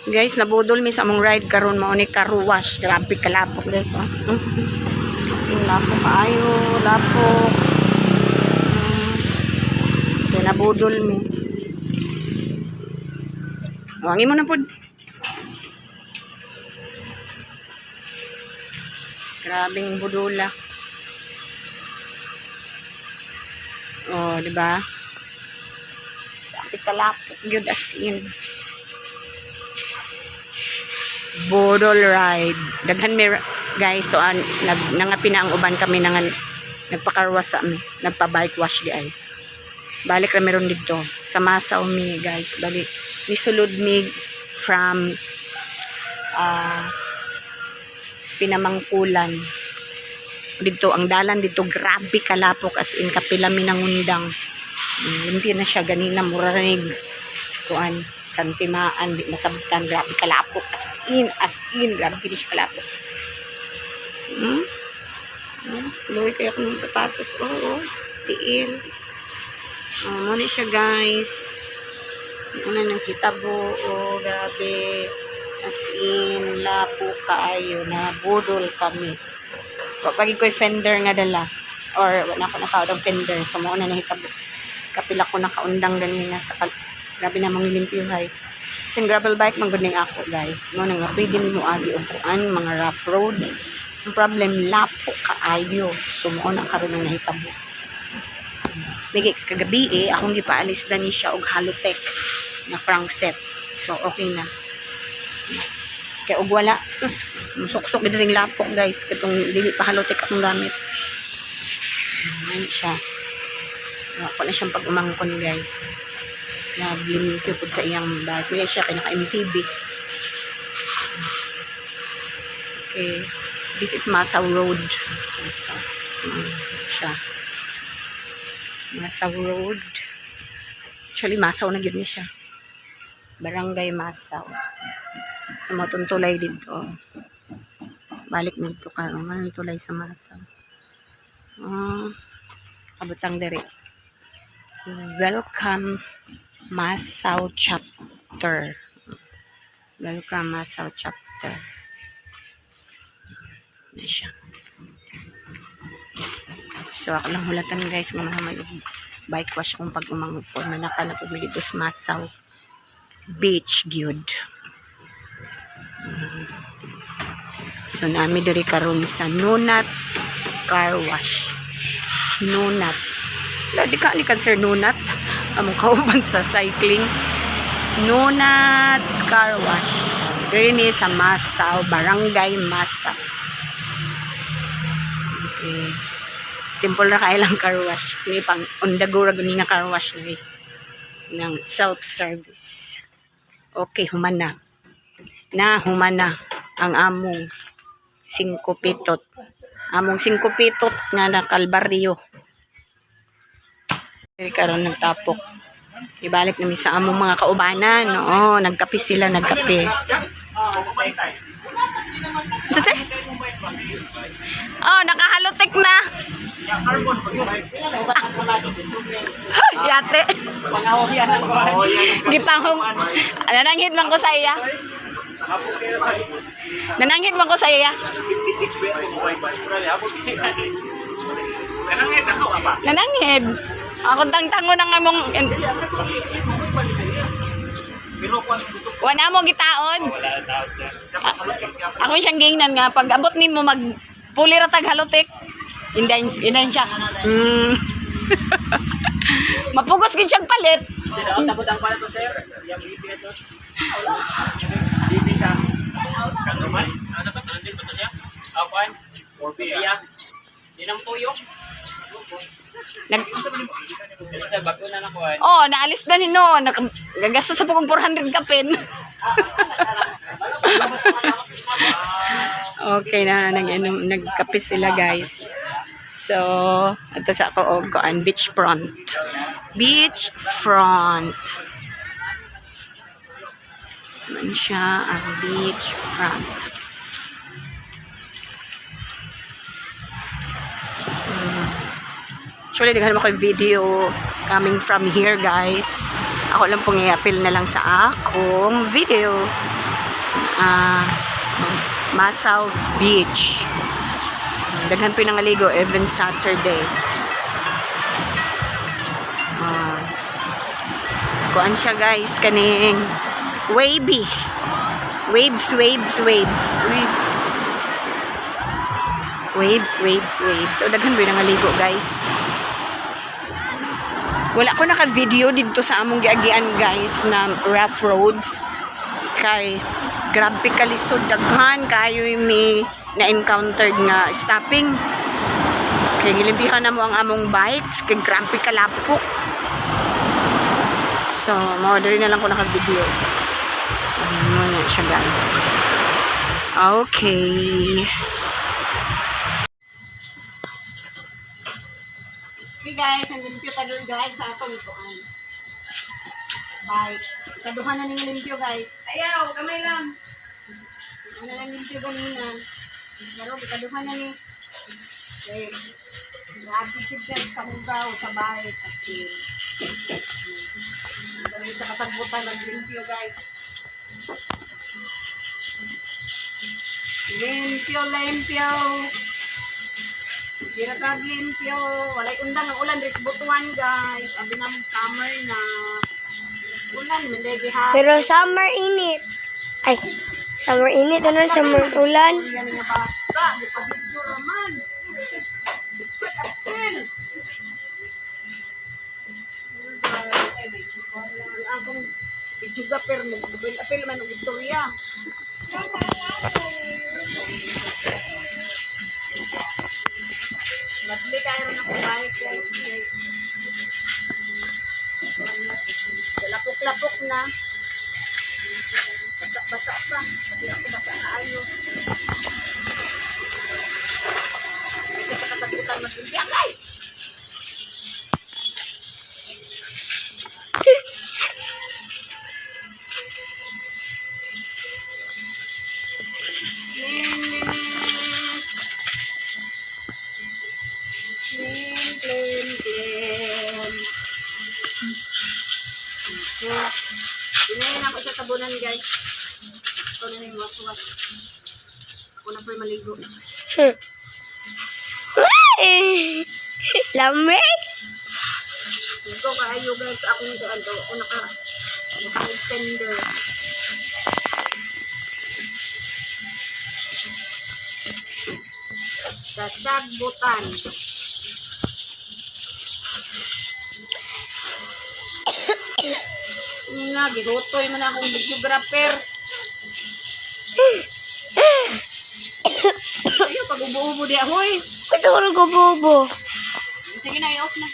Guys, nabudol mi sa among ride karon, mao ni car wash. Grabe kalapok, guys. Oh. Sing lapok kaayo, lapok. Kaya nabudol mi. Wangi mo na pod. Grabing budula. Oh, di ba? Grabe kalapok gyud, as in. Budol ride. Daghan mi, guys, to an nag nangapina ang uban kami, nangan nagpakarwas sa mi, nagpa-bike wash di ay. Balik ra meron didto sa Masaw mi, guys. Balik nisulod mi from Pinamangkulan. Didto ang dalan didto, grabe kalapok, as in kapila mi nangundang. Limpyo na siya ganina, mura ra nig kuan santimaan, di masabtan, grabe kalapok, as in grabe kini siya kalapok. Luwi kaya ko ng sapatos. Oo, tiil. Oh, mao ni siya, guys. Ano nang kitabo, oh, grabe. As in, lapo kaayo, na budol kami. Wa pagi ko'y fender nga dala. Or wala ko nakaod ang fender. So, mao na nahitabo. Kapila ko nakaundang ganina sa grabe na mong limpyuhay. Sin gravel bike man gud ning ako, guys. Mao na nga pwede mo agi og kuan, mga rough road. Ang problem, lapo kaayo. So mao na karon ang nahitabo. Bigay kagabi eh, akong gipaalis na ni siya og Halotech na crankset. So okay na. Kaya og wala, sus, musuksok gid ring lapok, guys, katong dili pa Halotech akong gamit. Ano siya. Ako na siyang pag-umangkon, guys. Naglimpyo pud sa iyang bike. Kaya siya kay naka-MTB. Okay. This is Masaw Road. So, siya. Masaw Road. Actually, Masaw na gyud ni siya. Barangay Masaw. So, matuntulay dito. Balik nito karon. Manong tulay sa Masaw. Ah, abutang diri. Welcome Masaw Chapter. Welcome Masaw Chapter. Na siya. So ako lang hulatan, guys, nga mga may bike wash akong pag umangkon. Manaka na pud mi dito sa Masaw Beach gyud. So nami diri karon sa Nunuts Car Wash. Nunuts. Wala, di ka ni ka Sir Nunat. Among kauban sa cycling. Nunuts Car Wash. Diri ni sa Masaw, Barangay Masaw. Okay. Simple na kay lang car wash. Ni pang on the go ra gani nga car wash, guys. Ng self-service. Okay, human na. Na human na ang among singko pitot. Among singko pitot nga na kalbaryo. Diri karon nagtapok. Ibalik nami sa among mga kaubanan. Oo, nagkape sila, nagkape. Ano, sir? Oh, nakahalotek na. Yate. Gipahong. Nananghid man ko sa iya. Nananghid man ko sa iya. 56 ba yung mobile? Kanang ako ba? Nananghid. Ako tangtango ng among Pero kung ito wala mo gitaon. wala na tao siya. Ako siyang gingnan nga pag abot nimo mag puli ra tag halotek. Indahin indahin siya. Mapugos gid siyang palit. Tapos ang pala to, sir. Yung BP ito. BP sa Kanruman. Ano ba? Nandito to siya? Ako an? Sophia. Di nang tuyo. Nag Sa bago na nakuha. Oh, naalis na ni no. Gagasto sa pugong 400 kapin. Okay na, nag ano, nagkape sila, guys. So, ato sa ako og kuan, beach front. Beach front. So, man siya ang beach front. Actually, daghan mo ko video coming from here, guys. Ako lang pong i-appeal na lang sa akong video. Masaw Beach. Daghan po yung nangaligo even Saturday. Kuan siya, guys, kaning wavy. Waves, waves, waves. Wave. Waves, waves, waves. So daghan po yung nangaligo, guys. Wala ko naka-video dito sa among giagian, guys, na rough roads. Kay grabe kalisod, daghan kayo yung may na-encountered nga stopping. Kay gilimpihan na mo ang among bikes kay grabe kalapok. So, mao diri na lang ko naka-video. Ayun mo na siya, guys. Okay. Okay guys, ang limpyo ta doon, guys, sa atong ikuan. Bye. Kaduha na ning limpyo, guys. Ayaw, kamay lang. Ano lang limpyo ganina. Pero ikaduha na ni. Okay. Grabe siya, guys, kahugaw sa bahay. Kasi, dali sa kasagbutan naglimpyo, guys. Limpyo, limpyo. Dira tag limpyo. Walay undang ang ulan ris butuan, guys. Abi na mong summer na. Ulan man dai gihapon. Pero summer init. Ay, summer init. Ano? Summer ulan. Yan nga bata, di pa video raman. Bigpat apel. Ay, may ang akong videographer mo, apel man og istorya. Madli kayo ron ako bike, guys. Lapok-lapok na. Basa-basa pa. Kasi ako basa na ayo. Kasi sa kasagutan mag-impi. Agay! Clean, clean, clean. Okay. Dinayin ako sa tabunan, guys. Ito na yung waswas. Ako na po'y maligo. Lamig. Ito kaayo, guys, akong kuan daw. Ako naka extender. Kasagbutan. Nga, gihutoy man akong videographer. Ayaw, pag ubo-ubo di ahoy. Ito ko nagbububo. Sige na, i-off na.